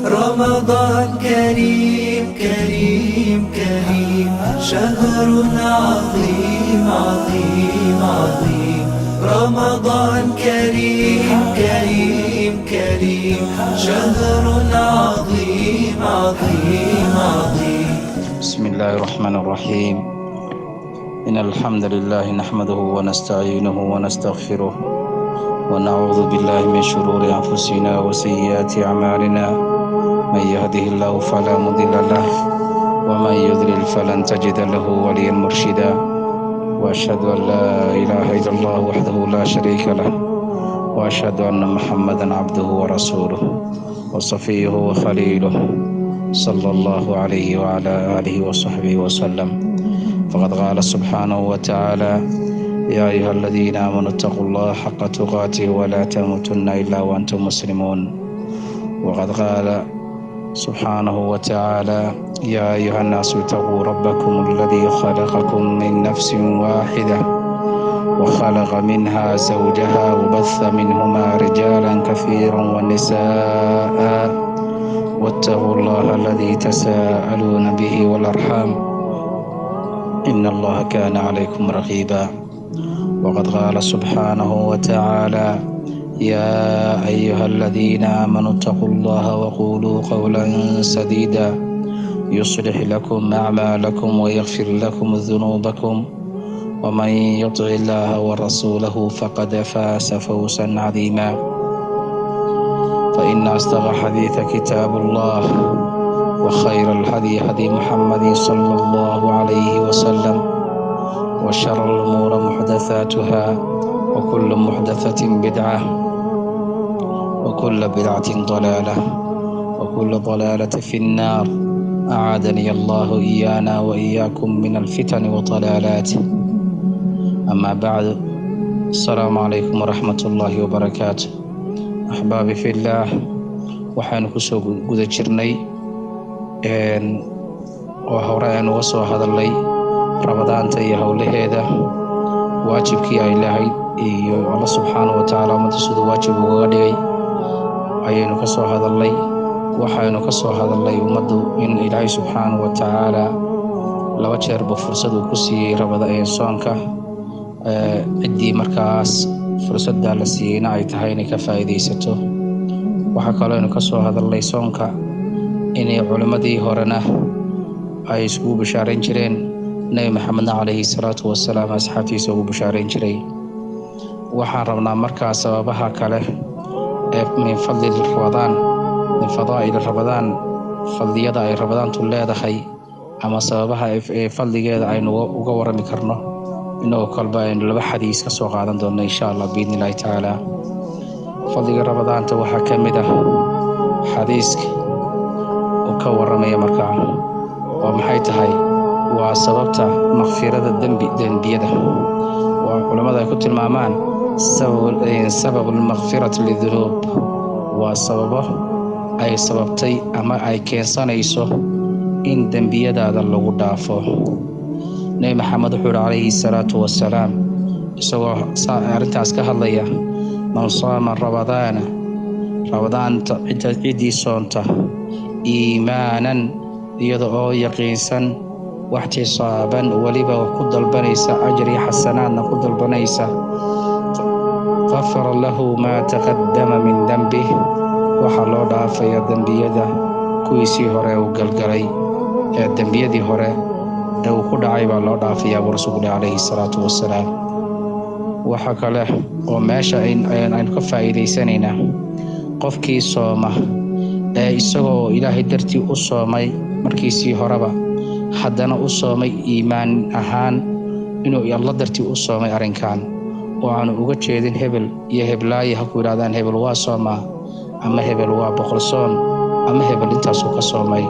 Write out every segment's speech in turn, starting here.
رمضان كريم كريم كريم، شهر عظيم عظيم عظيم. رمضان كريم كريم كريم، شهر عظيم عظيم عظيم. بسم الله الرحمن الرحيم. إن الحمد لله نحمده ونستعينه ونستغفره، ونعوذ بالله من شرور أنفسنا وسيئات أعمالنا. من يهده الله فلا مضل له، ومن يضلل فلن تجد له وليا مرشدا. وأشهد أن لا إله إلا الله وحده لا شريك له، وأشهد أن محمدا عبده ورسوله وصفيه وخليله، صلى الله عليه وعلى آله وصحبه وسلم. فقد قال سبحانه وتعالى: يا أيها الذين آمنوا اتقوا الله حق تقاته ولا تموتن إلا وأنتم مسلمون. وقد قال سبحانه وتعالى: يا أيها الناس اتقوا ربكم الذي خلقكم من نفس واحدة وخلق منها زوجها وبث منهما رجالا كثيرا ونساء، واتقوا الله الذي تساءلون به والأرحام، إن الله كان عليكم رقيبا. وقد قال سبحانه وتعالى: يا أيها الذين آمنوا اتقوا الله وقولوا قولا سديدا، يصلح لكم أعمالكم ويغفر لكم ذنوبكم، ومن يطع الله ورسوله فقد فاز فوزا عظيما. فإن أصدق حديث كتاب الله، وخير الهدي هدي محمد صلى الله عليه وسلم، وشر الأمور محدثاتها، وكل محدثة بدعة، وكل بدعة ضلالة، وكل ضلالة في النار. أعاذني الله إيانا وإياكم من الفتن والضلالات. أما بعد، السلام عليكم ورحمة الله وبركاته. أحبابي في الله، waxaanu kusoo guda jirnay oo hore aynu uga soo hadalnay Ramadaanta iyo howlaheeda, waajibkii ay lahayd iyo Alla subxaanahu wa tacaala ummadda siduu waajib ugaga dhigay ayaynu ka soo hadalnay. Waxaynu ka soo hadalnay ummaddu in Ilaahay subxaanahu wa tacaala laba jeerba fursad uu ku siiyey rabada ee soonka, ciddii markaas fursaddaa la siiyeyna ay tahay inay ka faa'iidaysato. Waxaa kaloo aynu ka soo hadalnay soonka inay culimmadii horena ay iskugu bishaarayn jireen, Nebi Maxamedna calayhi salaatu wasalaam asxaabtiisa ugu bishaarayn jiray. Waxaan rabnaa markaa sababaha kale ee min fadli Ramadaan, min fadaa'ili Ramadaan, fadliyada ay Ramadaantu leedahay ama sababaha ee fadligeeda aynu uga warami karno, inagoo kolba aynu laba xadiis ka soo qaadan doonno insha Allah biidni Illaahi tacaala. Fadliga Ramadaanta waxaa ka mid ah xadiiska uu ka waramaya markaa oo maxay tahay? Waa sababta makfirada dembi, dembiyada, waa culammada ay ku tilmaamaan sabab almakfirati lidunuub. Waa sababo ay sababtay ama ay keensanayso in dembiyadaada lagu dhaafo. Nebi Maxamed wuxuu yihi calayhi salaatu wasalaam, isagoo arrintaas ka hadlaya: man saama Ramadaana, Ramadaanta ciddii soonta, iimaanan, iyada oo yaqiinsan, waxtisaaban, weliba ku dalbanaysa ajar iyo xasanaadna ku dalbanaysa, qafara lahu maa taqaddama min dembih, waxaa loo dhaafaya dembiyada kuwiisii hore uu galgalay, ee dembiyadii hore ee uu ku dhacay baa loo dhaafayaa, buu rasuulku leh calayhi salaatu wasalaam. Waxa kale oo meesha aynu ka faa'iidaysanaynaa, qofkii sooma ee isagoo Ilaahay dartii u soomay markiisii horeba, haddana u soomay iimaan ahaan, inuu Alla dartii u soomay arrinkan oo aanu uga jeedin hebel iyo heblaaye ha ku yidhahdaan hebel waa soomaa, ama hebel waa 100 soon, ama hebel intaasuu ka soomay,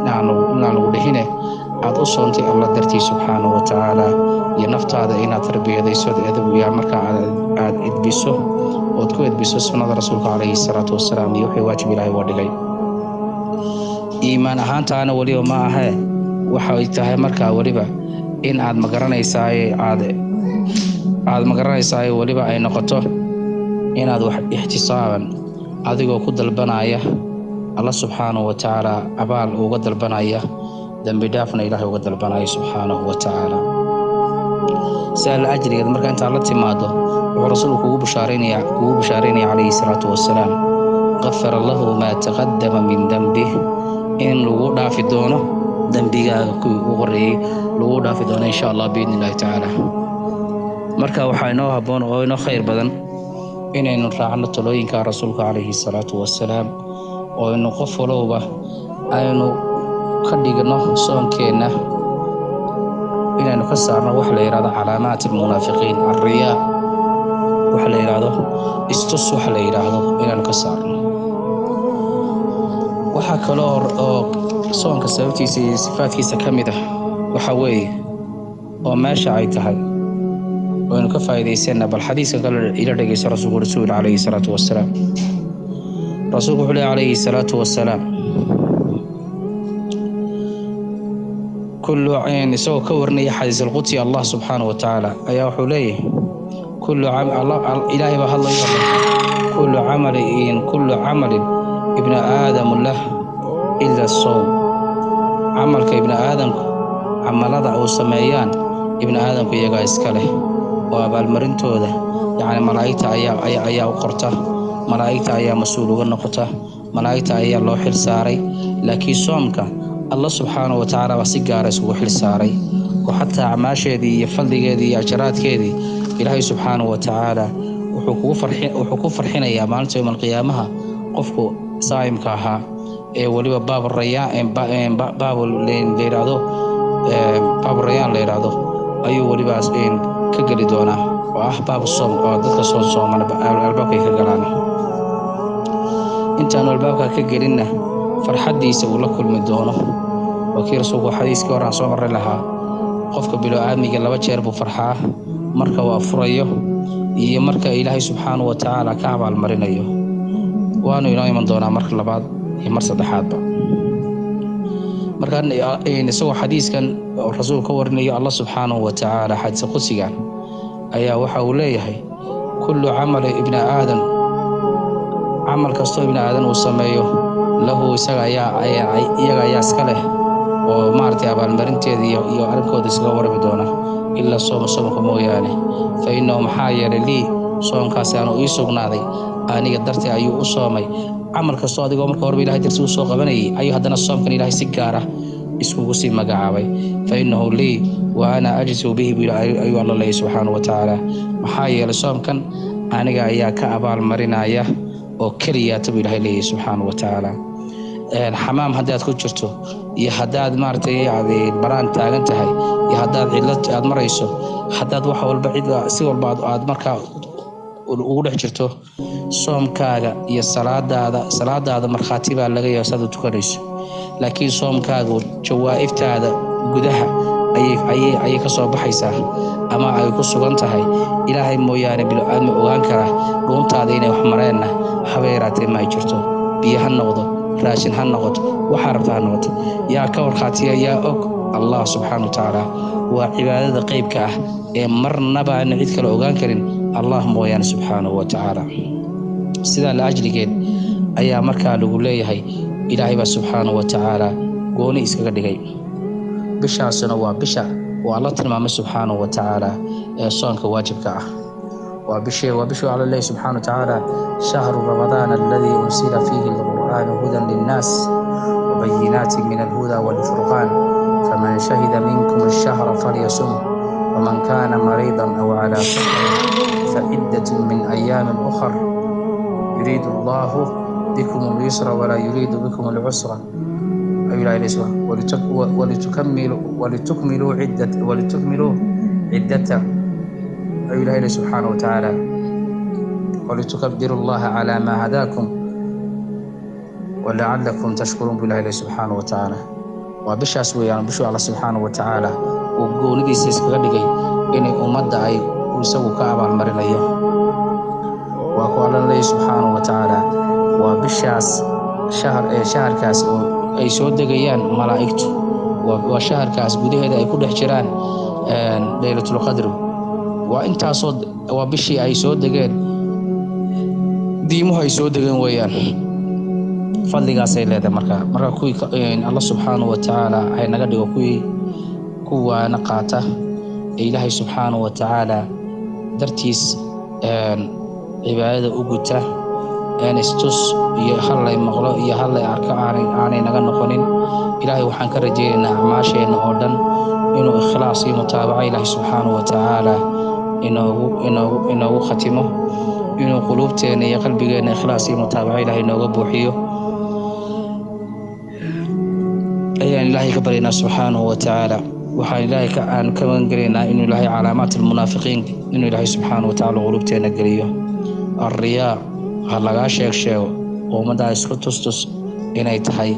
inaan lagu dhihine, aad u soontay Alla dartii subxaanahu wa tacaala, iyo naftaada inaad tarbiyadayso, edab yaa markaa aad edbiso ood ku edbiso sunnada rasuulka calayhi salaatu wasalaam iyo wixii waajib Ilaahay uga dhigay. Iimaan ahaantaana weliba ma ahee, waxay tahay markaa weliba in aad magaranaysaay aad magaranaysaay, weliba ay noqoto inaad wax ixtisaaban adigoo ku dalbanaya. Alla subxaanahu wa tacaala abaal uga dalbanaya, dembi dhaafna Ilaahay uga dalbanaya subxaanahu wa tacaala. Sidaa la ajrigeed marka intaad la timaado, wuxuu rasuulku kugu bushaaraynaya calayhi salaatu wasalaam, qafara lahu maa taqadama min dembih, in lagu dhaafi doono dembigaaga kuwii ugu horeeyey lagu dhaafi doono, insha Allah, biidni Illahi tacaala. Marka waxaa inoo habboon oo inoo khayr badan inaynu raacno talooyinka rasuulka calayhi salaatu wasalaam, oo aynu qof walowba aynu ka dhigno soonkeenna inaynu ka saarno wax la yidhahdo calaamaat almunaafiqiin, alriyaa wax la yidhaahdo, istus wax la yidhaahdo inaynu ka saarno. Waxaa kaloo oo soonka sababtiisa iyo sifaadkiisa ka mid ah waxa weeye oo meesha ay tahay waynu ka faa'iidaysana. Bal xadiiska kale ila dhegeyso. Rasuulku rasuul calayhi salaatu wasalaam, rasuulku wuxuu leeyahy calayhi salaatu wasalaam, kullu isagoo ka warinaya xadiis alqudsi, Allah subxaanahu wa tacaala ayaa wuxuu leeyahay, kullu Ilaahay baa hadlayo, kullu camalin ibna aadamu lah ila sowm. Camalka ibni aadamku, camalada uu sameeyaan ibni aadamku, iyagaa iska leh oo abaalmarintooda, yacni, malaa'igta ayaa u qorta, malaa'igta ayaa mas-uul uga noqota, malaa'igta ayaa loo xil saaray. Laakiin soomka Allah subxaanahu wa tacaala baa si gaara isugu xil saaray, oo xataa acmaasheedii iyo fadligeedii iyo ajaraadkeedii Ilaahay subxaanahu wa tacaala wuxuu ku farxinayaa maalinta yowma alqiyaamaha qofku saa'imka ahaa, ee weliba baab rayaan, baab la yidhaahdo, baab rayaan la yidhaahdo ayuu weliba ka geli doonaa, oo ah baab soom, oo dadka soo sooman albaabkay ka galaan. Intaanu albaabka ka gelinna farxaddiisa uu la kulmi doono. Waa kii rasuulku xadiiskii hore aan soo marray lahaa, qofka bilo-aadmiga laba jeer buu farxaa: marka uu afurayo iyo marka Ilaahay subxaanahu wa tacaala ka abaalmarinayo. Waanu inoo iman doonaa marka labaad iyo mar saddexaadba. Marka isagoo xadiiskan rasuulku ka warinayo Allah subxaanahu wa tacaala, xadiisa qudsigan ayaa waxa uu leeyahay, kullu camali ibni aadam, camal kastoo ibni aadan uu sameeyo, lahu, isaga ayaa iyaga ayaa iska leh oo maaragtay abaalmarinteeda iyo arrinkooda iskaga warami doona, ilaa sooma, soomka mooyaane. Fa innahu, maxaa yeelay, lii, soomkaasi aanu ii sugnaaday, aniga dartee ayuu u soomay. Camal kastoo adigoo marka horeba Ilahay dartii u soo qabanayay ayuu haddana soomkan Ilahay si gaar ah iskugu sii magacaabay. Fa innahu lii wa ana ajziu bihi buu ayuu Alla leeyahy subxaanahu wa tacaala. Maxaa yeelay soomkan aniga ayaa ka abaalmarinaya oo keliyaata buu Ilahay leeyahy subxaanahu wa tacaala. Xamaam haddaad ku jirto iyo haddaad maaragtay aad baraan taagan tahay iyo haddaad cidlo aad marayso, haddaad wax walba cid si walba aad markaa ugu dhex jirto, soomkaaga iyo salaadaada markhaati baa laga yaaba saad u tukanayso. Laakiin soomkaagu jawaa'iftaada gudaha ayay ka soo baxaysaa ama ay ku sugan tahay. Ilaahay mooyaane bilo-aadmi ogaan kara dhuuntaada inay wax mareenna haba yaraatee ma ay jirto. Biyo ha noqdo, raashin ha noqoto, waxaa rabta ha noqoto, yaa ka warkhaatiya? Yaa og? Allah subxaana wa tacaala. Waa cibaadada qeybka ah ee marnaba aana cid kale ogaan karin Allah mooyaane subxaanahu wa tacaala. Sidaa la ajligeed ayaa markaa lagu leeyahay Ilaahay baa subxaanahu wa tacaala gooni iskaga dhigay. Bishaasuna waa bisha uu Alla tilmaamay subxaanahu wa tacaala ee soonka waajibka ah. Waa bishuu Alla leeyahy subxaana wa tacaala, shahru ramadaan alladii unsila fiihi alqur'aanu hudan linnaas wabayinaati min alhuda walfurqaan, faman shahida minkum ashahra falyasum, waman kana mariidan aw calaa safarin faciddatun min ayaamin ukhar, yuriidu allahu bikum alyusra walaa yuriidu bikum alcusra ayuu Ilahay leeyahy walitukmiluu ciddata ayuu Ilahay leeyahy subxaana wa tacaala, walitukabiru allaha calaa maa hadaakum walacalakum tashkuruun buu Ilahay leeyahy subxaana wa tacaala. Waa bishaas weeyaan bishuu Alla subxaana wa tacaala uu goonidiisa iskaga dhigay inay ummadda ay isagu ka abaalmarinayo. Waa ku Alla leeyahy subxaana wa tacaala, waa bishaas shahar ee shaharkaas oo ay soo degayaan malaa'igtu, waa shaharkaas gudaheeda ay ku dhex jiraan leylatulqadri, waa intaasoo waa bishii ay soo degeen diimuhu ay soo degeen weeyaan. Fadligaasay leedahay. Marka kuwii Alla subxaanahu wa tacaala hay naga dhigo kuwii kuwaana qaata ee Ilaahay subxaanahu wa tacaala dartiis cibaadada u guta, een istus iyo hallay maqlo iyo hallay arko aanay naga noqonin. Ilaahay waxaan ka rajaynaynaa acmaasheenna oo dhan inuu ikhlaas iyo mutaabaco Ilaahay subxaanahu wa tacaala inoogu khatimo, inuu quluubteena iyo qalbigeenna ikhlaas iyo mutaabaco Ilaahay inooga buuxiyo ayaan Ilaahay ka baryaynaa subxaanahu wa tacaala. Waxaan Ilaahay aan ka magangelaynaa inuu Ilaahay calaamaat almunaafiqiin inuu Ilaahay subxaanahu wa tacaala quluubteena geliyo. Alriyaa ha lagaa sheeg sheego oo ummaddaa isku tustus inay tahay.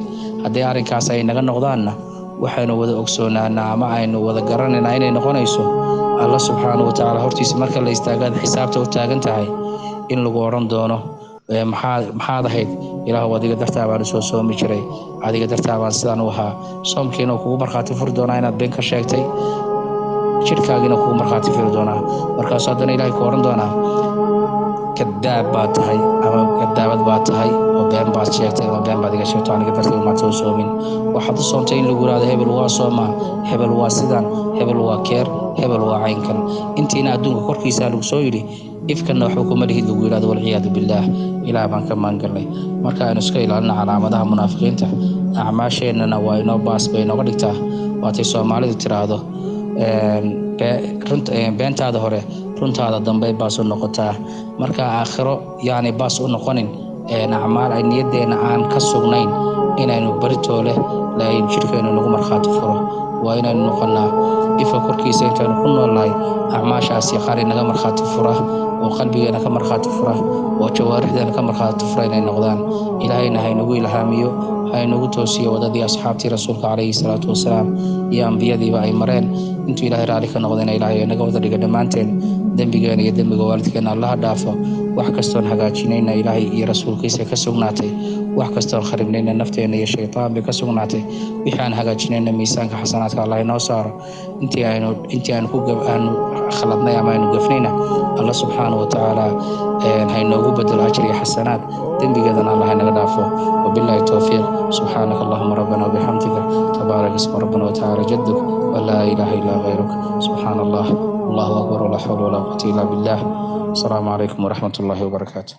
Haddii arrinkaas ay naga noqdaanna, waxaynu wada ogsoonaanaa ama aynu wada garanaynaa inay noqonayso Alla subxaanahu wa tacaala hortiisa marka la istaagaad xisaabta u taagan tahay in lagu odhan doono, maxaad ahayd? Ilaahu, adiga dartaa baan usoo soomi jiray, adiga dartaa baan sidaan u ahaa. Soomkiina uu kugu markhaati furi doonaa inaad been ka sheegtay, jidhkaagiina kugu markhaati furi doonaa. Markaasuu haddana Ilaahay ku odhan doonaa, kadaab baad tahay ama kadaabad baad tahay oo been baad sheegtay ama been baad iga sheegto, aniga dartay umaad soo soomin. Waxaad u soontay in lagu yiraahdo hebel waa soomaa, hebel waa sidan, hebel waa keer, hebel waa caynkan. Intiina adduunka korkiisa lagu soo yidhi, ifkanna waxba kuma lihid lagu yidhahdo, walciyaadu billaah. Ilaah baan ka maangalnay. Marka aynu iska ilaalina calaamadaha munaafiqiinta, acmaasheennana waa inoo baas bay inooga dhigtaa. Waatay Soomaalidu tiraahdo, beentaada hore runtaada dambey baas u noqotaa. Marka aakhiro yaanay baas u noqonin acmaal ay niyadeenna aan ka sugnayn inaynu baritoole aynu jidhkeenu nagu markhaati furo. Waa inaynu noqonnaa ifka korkiisa intaynu ku noolnahay acmaashaasi qaar inaga markhaati fura oo qalbigeena ka markhaati fura oo jawaarixdeena ka markhaati fura inay noqdaan. Ilaahayna haynagu ilhaamiyo, haynagu toosiyo wadadii asxaabtii rasuulka calayhi salaatu wasalaam iyo ambiyadiiba ay mareen. Intuu Ilaahay raalli ka noqdayna Ilaahay naga wada dhiga dhammaanteen. Dembigeena iyo dembiga waalidkeena Allaha dhaafo. Wax kastoon hagaajinayna Ilaahay iyo rasuulkiisa ka sugnaatay, wax kastoon kharibnayna nafteena iyo shaytaan bay ka sugnaatay. Wixii aan hagaajinayna miisaanka xasanaadka Allah inoo saaro. Intii aanu ku aanu khaladnay ama aynu gafnayna, Allah subxaanahu wa tacaala haynoogu bedelo ajir iyo xasanaad, dembigeedana Allah inaga dhaafo. Wabillahi towfiiq. Subxaanaka allahuma rabbana wabixamdika, tabaarak ismu rabbana watacaala jaduk, walaa ilaaha ilaa gayruk. Subxaana Allah, allahu akbar, walaa xawla walaa quwata illa billah. Asalaamu calaykum waraxmat ullahi wabarakaatu.